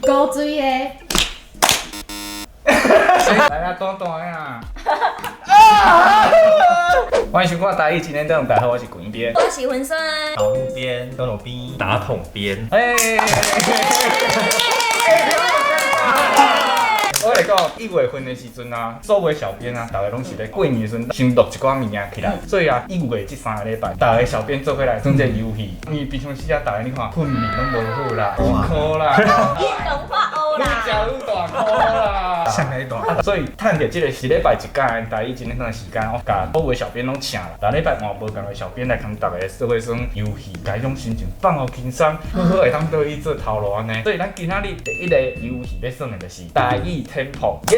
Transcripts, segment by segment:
古錐的。來啦，短短的啦。歡迎收看《台語今天這種大家好，我是滾一編。我是文山。桃木邊、東路邊、打桶邊。哎！我來講，1月份的時陣啊，所有小編啊，逐家攏是咧過年的時陣先錄一寡物件起來，所以啊，1月這3個禮拜，逐个小編做伙來耍這個遊戲。因為平常時啊，逐家你看，睏眠攏無好啦，辛苦啦，運動發烏啦，愈食愈大箍啦，上來大。所以趁著這個一禮拜一工台語真咧長時間，我共所有小編攏請來，逐禮拜換無仝的小編來共逐家做伙耍遊戲，共彼種心情放予輕鬆，好好會當倒去做頭路按呢。所以咱今仔日第一个遊戲欲耍的就是台語 Tempo。耶！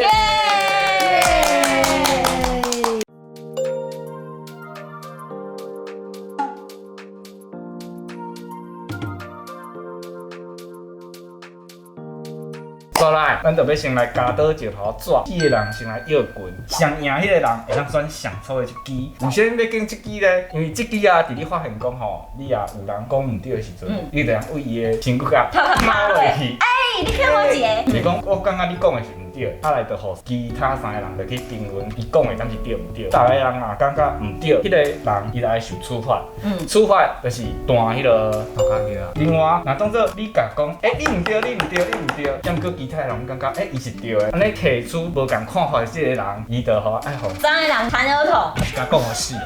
過來，咱就欲先來鉸刀石頭紙，四个人先來約拳，上贏彼个人會當選上粗的一支。為啥物欲揀這支咧？因為這支啊，佇你發現講吼，你也有人講毋對的時陣，你就會為伊的身軀共貓落去。欸，你欠我一个。是講，我感覺你講的是毋對的，啊來就予其他三個人就去評論，伊講的敢是對毋對。逐个人若感覺毋對，彼個人伊就愛受處罰。處罰就是彈彼个頭殼啊。另外，若當做你共講，欸，你毋對，你毋對，你毋對，毋過其他人感覺，欸，伊是對的。按呢提出無仝看法的這個人，伊就予愛予三个人彈額頭。共講予死哦。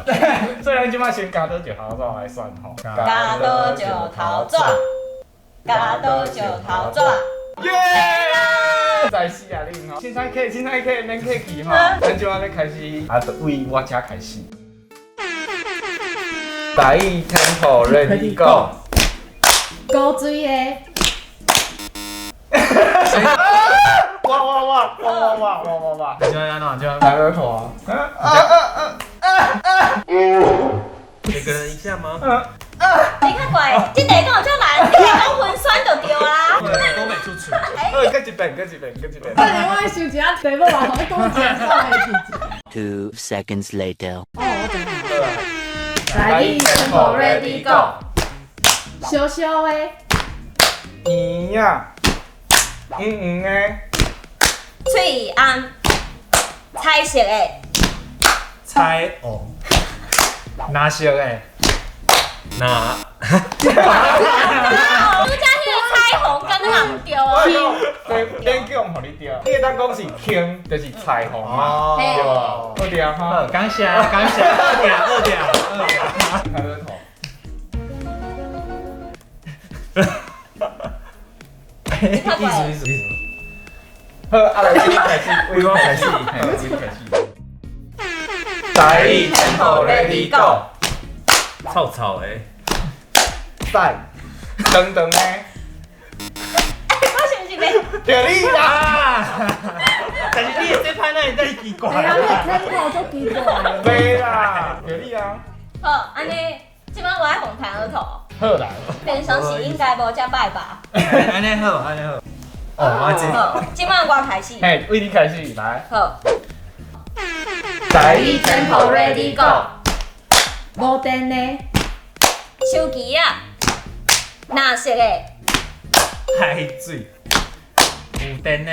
所以咱這擺先鉸刀石頭紙來選吼。鉸刀石頭紙，鉸刀石頭紙。耶！再死啊恁吼！凊彩客，凊彩客，免客氣吼。咱這擺欲開始，啊，就為我遮開始。台語 Tempo Ready Go。古錐的。哇哇哇哇哇哇哇哇！你這按怎？這來額頭啊！每個人一下嗎？你較怪，這題講有遮難，你講魂酸就對啊。都袂出喙。好，閣一遍，閣一遍，閣一遍。等下我想一下題目嘛，予你講一下啥的事情。 2 seconds later. 哦，我知影。台語 Tempo Ready Go。燒燒的。圓仔，黃黃的。喙罨，彩色的。彩虹，藍色的。那。拄才彼个彩虹，敢若嘛毋對哦。對，勉強予你對。你會當講是青，就是彩虹嘛，對無？好對啊，好，感謝感謝，二點二點二點。開額頭。意思意思意思。好，啊來，為你開始，為我開始，嘿，為你開始。台語 Tempo Ready Go。臭臭的。屎，長長的。我是毋是袂？著你啦！但是你的這拍哪會遮爾奇怪？哎呀，你的 tempo 足奇怪。袂啦，著你啊。好，按呢，這擺我愛予彈額頭。好啦。平常時應該無遮歹吧？按呢好，按呢好。哦，我知。好，這擺我開始。嘿，為你開始來。好。台語 Tempo Ready Go。無電的。手機仔，藍色的。海水，有電的。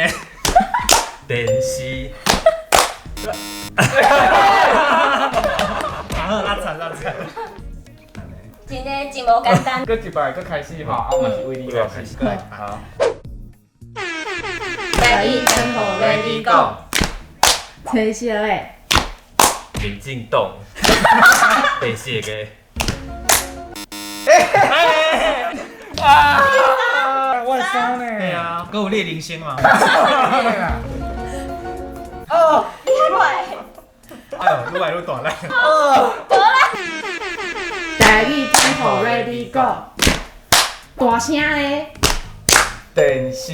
電視。啊，拉慘拉慘。真的真無簡單。閣一擺，閣開始吼，啊，嘛是為你開始。好。台語 Tempo Ready Go。青色的。民進黨。白色的。啊！我的衫呢？對啊，閣有你的鈴聲嘛？哦，你較快。哎呦，愈來愈大力。哦，無啦。台語 Tempo Ready Go。大聲的。電視。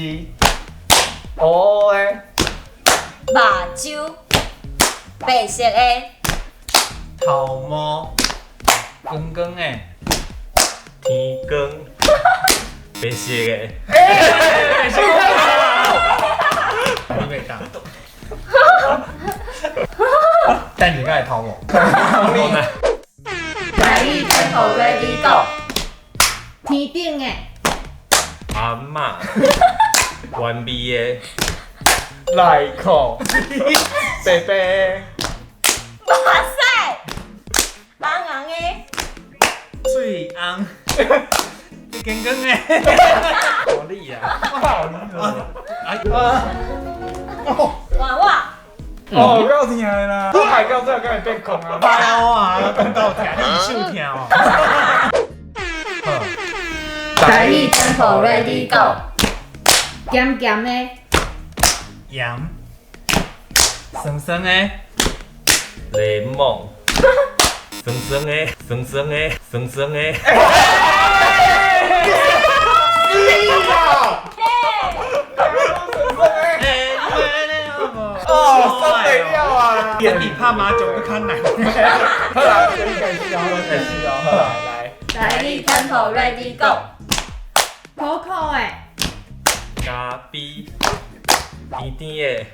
烏的。目睭。白色的。頭毛。光光的。天光。白色的。欸，白色的。你袂當。等下才會頭毛。台語 Tempo Ready Go。天頂的。阿嬤。原味的，内裤，白白，目屎，红红的，喙红，健康的。好你啊，好你啊！娃娃，哦，够疼的啦！我排到最后敢会变空啊！歹我啊，讲到疼，你是手疼哦。台语 tempo ready go，咸咸的，盐，酸酸的，柠檬，酸酸的，酸酸的，酸酸的。哦，受不了啊！比拍麻将阁较难。好啦，你开始哦，我开始哦，好啦，来。台语 tempo ready go，苦苦的，咖啡，甜甜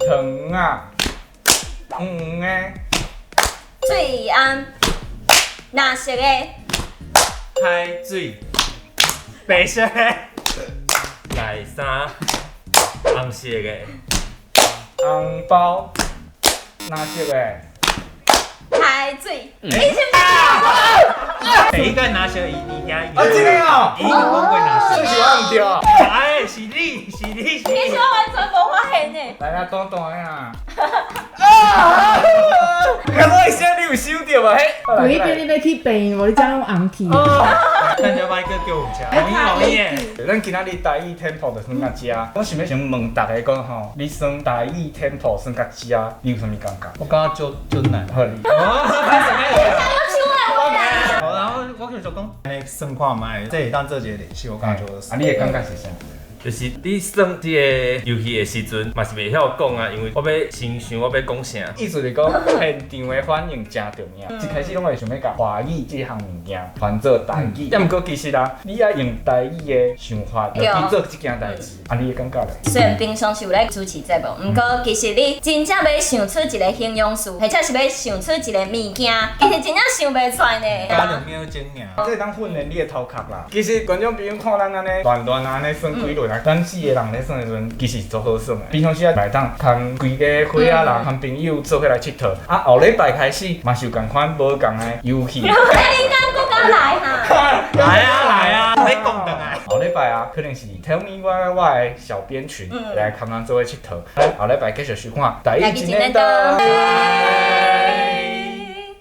糖啊，黄黄的，水红，蓝色的，海水，白色的，内衫，红色的，红包，蓝色的，海水，你是毋第一个拿小伊伊听伊。啊，这个哦，伊有讲过拿这是我毋对啊。哎，是你是你是是？其实我完全无发现呢。来啊，短短的啊。啊！刚才声你有收著無？嘿，鬼边你欲去病院无？你才拢红去。咱就莫阁叫有车，容易容易的。咱今仔日台语 tempo 就耍到遮，我想欲先问逐家讲吼，你耍台语 tempo 耍到遮，你有啥物感觉？我感觉足足难。好你。好，然后我就讲，按呢算看觅，这会当做一个练习，我感觉就啊，你的感觉是啥？就是你耍这个游戏的时阵，嘛是袂晓讲啊，因为我欲先想我欲讲啥。意思是讲，现场的反应诚重要。一开始拢会想欲共华语这项物件翻做台语，啊，毋过其实啊，你爱用台语的想法来去做这件代志，啊，你的感觉咧？虽然平常时有咧主持节目，毋过其实你真正欲想出一个形容词，或者是欲想出一个物件，其实真正想袂出来呢。加2秒钟尔。这会当训练你的头壳啦。其实观众朋友看咱按呢乱乱按呢耍几轮啊，咱四个人咧耍的时阵，其实足好耍的。平常时啊，会当共规家伙仔人、共朋友做伙来𨑨迌。啊，后礼拜开始嘛是有仝款无仝的游戏。欸，你敢阁敢来哈？来啊来啊，欲讲转来。后礼拜啊，可能是 Tell me why 我的小编群来共咱做伙𨑨迌。咱后礼拜继续收看《台语真练灯》。